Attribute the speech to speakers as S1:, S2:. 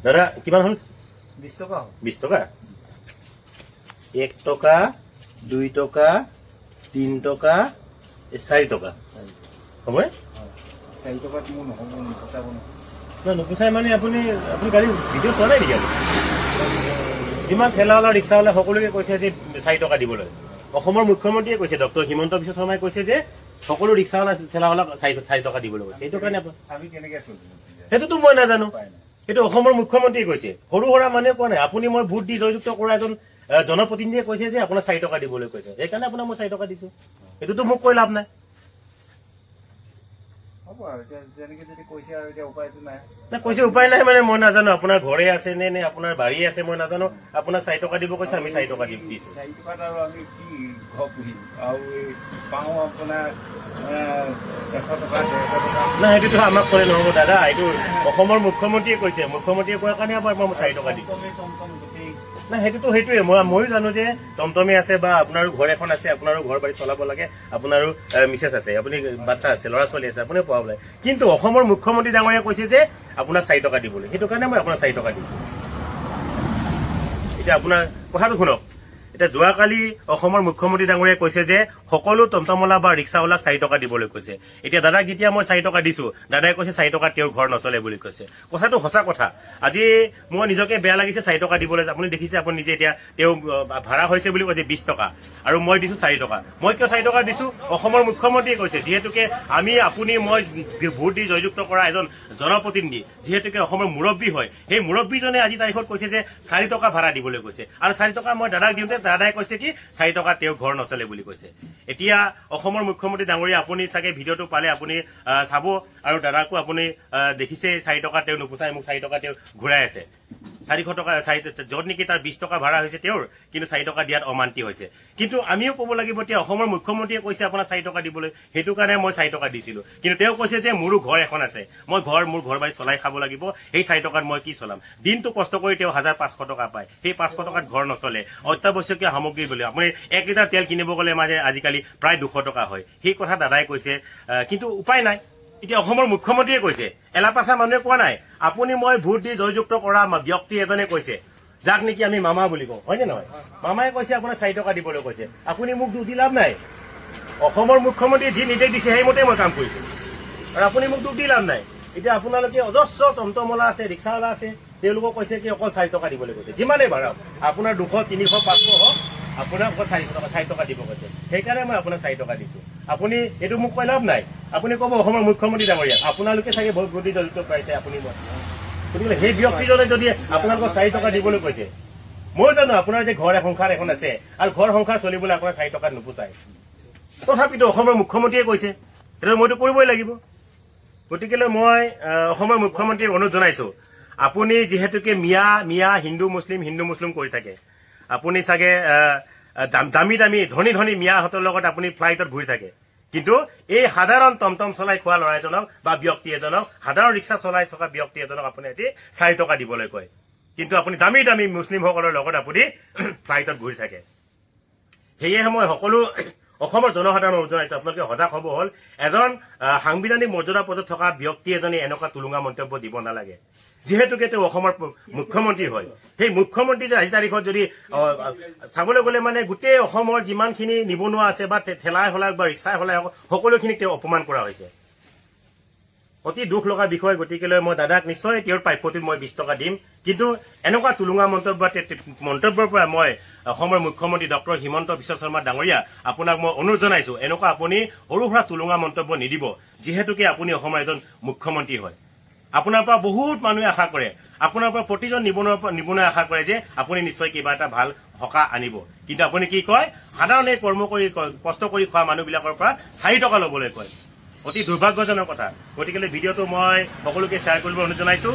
S1: দাদা, কিমান হ'ল?
S2: 20 টকা হ'ল।
S1: 20 টকা। 1 টকা, 2 টকা, 3 টকা, এই 4 টকা। হ'বনে?
S2: হয়, 4 টকাত মোৰ নহ'ব, নোপোচাব নহয়।
S1: নহয়, নোপোচাই মানে আপুনি কালি ভিডিঅ' চোৱা নাই নেকি? আপুনি যিমান ঠেলাৱালা, ৰিক্সাৱালা সকলোকে কৈছে যে 4 টকা দিবলৈ। অসমৰ মুখ্যমন্ত্ৰীয়ে কৈছে, ডক্টৰ হিমন্ত বিশ্ব শৰ্মাই কৈছে যে সকলো ৰিক্সাৱালা, ঠেলাৱালাক 4 4 টকা দিবলৈ কৈছে। সেইটো কাৰণে
S2: আমি কেনেকে চলিম তেতিয়া?
S1: সেইটোতো মই নাজানো।
S2: উপায় নাই।
S1: সেইটো অসমৰ মুখ্যমন্ত্ৰীয়ে কৈছে, সৰু সুৰা মানুহে কোৱা নাই। আপুনি মই ভোট দি জয়যুক্ত কৰা এজন জনপ্ৰতিনিধিয়ে কৈছে যে আপোনাক 4 টকা দিবলৈ কৈছে। সেইকাৰণে আপোনাক মই 4 টকা দিছো। সেইটোতো মোক কৈ লাভ নাই।
S2: হ'ব আৰু এতিয়া যেনেকে যদি কৈছে আৰু এতিয়া উপায়টো নাই।
S1: নাই, কৈছে উপায় নাই মানে মই নাজানো আপোনাৰ ঘৰে আছে নে আপোনাৰ বাৰী আছে, মই নাজানো। আপোনাক 4 টকা দিব কৈছে, আমি 4 টকা দিছো।
S2: 4 টকাত আৰু আমি কি ঘৰ পুহিম? আৰু এই পাওঁ আপোনাৰ 100 টকা, 150 টকা।
S1: নাই, সেইটোতো আমাক ক'লে নহ'ব দাদা। এইটো অসমৰ মুখ্যমন্ত্ৰীয়ে কৈছে। মুখ্যমন্ত্ৰীয়ে কোৱাৰ কাৰণে আপোনাৰ মই 4 টকা দিছো।
S2: টমটমেই টমটম গোটেই।
S1: নাই, সেইটোতো সেইটোৱে ময়ো জানো যে টমটমে আছে বা আপোনাৰো ঘৰ এখন আছে, আপোনাৰো ঘৰ বাৰী চলাব লাগে, আপোনাৰো মিছেছ আছে, আপুনি বাচ্চা আছে, ল'ৰা ছোৱালী আছে, আপুনিও পোৱাব লাগে। কিন্তু অসমৰ মুখ্যমন্ত্ৰী ডাঙৰীয়াই কৈছে যে আপোনাক 4 টকা দিবলৈ, সেইটো কাৰণে মই আপোনাক 4 টকা দিছো। এতিয়া আপোনাৰ কথাটো শুনক। এতিয়া যোৱাকালি অসমৰ মুখ্যমন্ত্ৰী ডাঙৰীয়াই কৈছে যে সকলো টমটমৱালা বা ৰিক্সাৱালাক 4 টকা দিবলৈ কৈছে। এতিয়া দাদাক যেতিয়া মই 4 টকা দিছো, দাদাই কৈছে 4 টকা তেওঁৰ ঘৰ নচলে বুলি কৈছে। কথাটো সঁচা কথা। আজি মই নিজকে বেয়া লাগিছে 4 টকা দিবলৈ। আপুনি দেখিছে, আপুনি নিজে এতিয়া তেওঁ ভাড়া হৈছে বুলি কৈছে 20 টকা আৰু মই দিছো 4 টকা। মই কিয় 4 টকা দিছো? অসমৰ মুখ্যমন্ত্ৰীয়ে কৈছে। যিহেতুকে আমি, আপুনি, মই ভোট দি জয়যুক্ত কৰা এজন জনপ্ৰতিনিধি, যিহেতুকে অসমৰ মুৰব্বী হয়, সেই মুৰব্বীজনে আজি তাৰিখত কৈছে যে 4 টকা ভাড়া দিবলৈ কৈছে। আৰু 4 টকা মই দাদাক দিওঁতে দাদাই কৈছে কি 4 টকা তেওঁৰ ঘৰ নচলে বুলি কৈছে। এতিয়া অসমৰ মুখ্যমন্ত্ৰী ডাঙৰীয়া, আপুনি চাগে ভিডিঅ'টো পালে আপুনি চাব আৰু দাদাকো আপুনি দেখিছে, 4 টকা তেওঁ নোপোচাই মোক 4 টকা তেওঁ ঘূৰাই আছে। 400 টকা, চাৰি, য'ত নেকি তাৰ 20 টকা ভাড়া হৈছে তেওঁৰ, কিন্তু 4 টকা দিয়াত অমান্তি হৈছে। কিন্তু আমিও ক'ব লাগিব, এতিয়া অসমৰ মুখ্যমন্ত্ৰীয়ে কৈছে আপোনাক 4 টকা দিবলৈ, সেইটো কাৰণে মই 4 টকা দিছিলো। কিন্তু তেওঁ কৈছে যে মোৰো ঘৰ এখন আছে, মই মোৰ ঘৰ বাৰী চলাই খাব লাগিব, সেই 4 টকাত মই কি চলাম? দিনটো কষ্ট কৰি তেওঁ 1500 টকা পায়, সেই 500 টকাত ঘৰ নচলে। অত্যাৱশ্যকীয় সামগ্ৰী বুলি আপুনি 1 লিটাৰ তেল কিনিব গ'লে মানে আজিকালি প্ৰায় 200 টকা হয়। সেই কথা দাদাই কৈছে। কিন্তু উপায় নাই। এতিয়া অসমৰ মুখ্যমন্ত্ৰীয়ে কৈছে, এলাপাচা মানুহে কোৱা নাই। আপুনি মই ভোট দি জয়যুক্ত কৰা ব্যক্তি এজনে কৈছে, যাক নেকি আমি মামা বুলি কওঁ, হয়নে নহয়? মামাই কৈছে আপোনাক 4 টকা দিবলৈ কৈছে। আপুনি মোক দোষ দি লাভ নাই। অসমৰ মুখ্যমন্ত্ৰীয়ে যি নিৰ্দেশ দিছে, সেইমতে মই কাম কৰিছো আৰু আপুনি মোক দোষ দি লাভ নাই। এতিয়া আপোনালোকে অজস্ৰ টমটমৱালা আছে, ৰিক্সাৱালা আছে, তেওঁলোকক কৈছে কি অকল 4 টকা দিবলৈ কৈছে। যিমানেই ভাড়া হওক, আপোনাৰ 200, 300, 500 হওক, আপোনাক অকল 4 টকা, 4 টকা দিব কৈছে। সেইকাৰণে মই আপোনাক 4 টকা দিছো। আপুনি এইটো মোক কৈ লাভ নাই। আপুনি ক'ব অসমৰ মুখ্যমন্ত্ৰী ডাঙৰীয়া, আপোনালোকে চাগে ভোট দি জড়িত পাইছে আপুনি মই। গতিকে সেই ব্যক্তিজনে যদি আপোনালোকক 4 টকা দিবলৈ কৈছে, মই জানো আপোনাৰ যে ঘৰ সংসাৰ এখন আছে আৰু ঘৰ সংসাৰ চলিবলৈ আপোনাৰ 4 টকাত নোপোচায়। তথাপিতো অসমৰ মুখ্যমন্ত্ৰীয়ে কৈছে, সেইটো মইতো কৰিবই লাগিব। গতিকেলৈ মই অসমৰ মুখ্যমন্ত্ৰীক অনুৰোধ জনাইছো, আপুনি যিহেতুকে মিয়া মিয়া, হিন্দু মুছলিম, হিন্দু মুছলিম কৰি থাকে, আপুনি চাগে দামী দামী, ধনী ধনী মিয়াহঁতৰ লগত আপুনি ফ্লাইটত ঘূৰি থাকে। কিন্তু এই সাধাৰণ টমটম চলাই খোৱা ল'ৰা এজনক বা ব্যক্তি এজনক, সাধাৰণ ৰিক্সা চলাই থকা ব্যক্তি এজনক আপুনি আজি 4 টকা দিবলৈ কয়। কিন্তু আপুনি দামী দামী মুছলিমসকলৰ লগত আপুনি ফ্লাইটত ঘূৰি থাকে। সেয়েহে মই সকলো অসমৰ জনসাধাৰণক অনুৰোধ জনাইছো, আপোনালোকে সজাগ হ'ব হ'ল। এজন সাংবিধানিক মৰ্যাদা পদত থকা ব্যক্তি এজনে এনেকুৱা টুলুঙা মন্তব্য দিব নালাগে। যিহেতুকে তেওঁ অসমৰ মুখ্যমন্ত্ৰী হয়, সেই মুখ্যমন্ত্ৰী যে আজি তাৰিখত যদি চাবলৈ গ'লে মানে গোটেই অসমৰ যিমানখিনি নিবনুৱা আছে বা ঠেলাই হলাই বা ৰিক্সাই হলাই হওক, সকলোখিনিক তেওঁ অপমান কৰা হৈছে। অতি দুখ লগা বিষয়। গতিকেলৈ মই দাদাক নিশ্চয় তেওঁৰ প্ৰাপ্যটোত মই 20 টকা দিম। কিন্তু এনেকুৱা টুলুঙা মন্তব্যৰ পৰা মই অসমৰ মুখ্যমন্ত্ৰী ডক্টৰ হিমন্ত বিশ্ব শৰ্মা ডাঙৰীয়া, আপোনাক মই অনুৰোধ জনাইছো, এনেকুৱা আপুনি সৰু সুৰা টুলুঙা মন্তব্য নিদিব। যিহেতুকে আপুনি অসমৰ এজন মুখ্যমন্ত্ৰী হয়, আপোনাৰ পৰা বহুত মানুহে আশা কৰে, আপোনাৰ পৰা প্ৰতিজন নিবনুৱাই আশা কৰে যে আপুনি নিশ্চয় কিবা এটা ভাল সকাহ আনিব। কিন্তু আপুনি কি কয়? সাধাৰণ এই কৰ্ম কৰি, কষ্ট কৰি খোৱা মানুহবিলাকৰ পৰা 4 টকা ল'বলৈ কয়। অতি দুৰ্ভাগ্যজনক কথা। গতিকে ভিডিঅ'টো মই সকলোকে শ্বেয়াৰ কৰিব অনুৰোধ জনাইছো।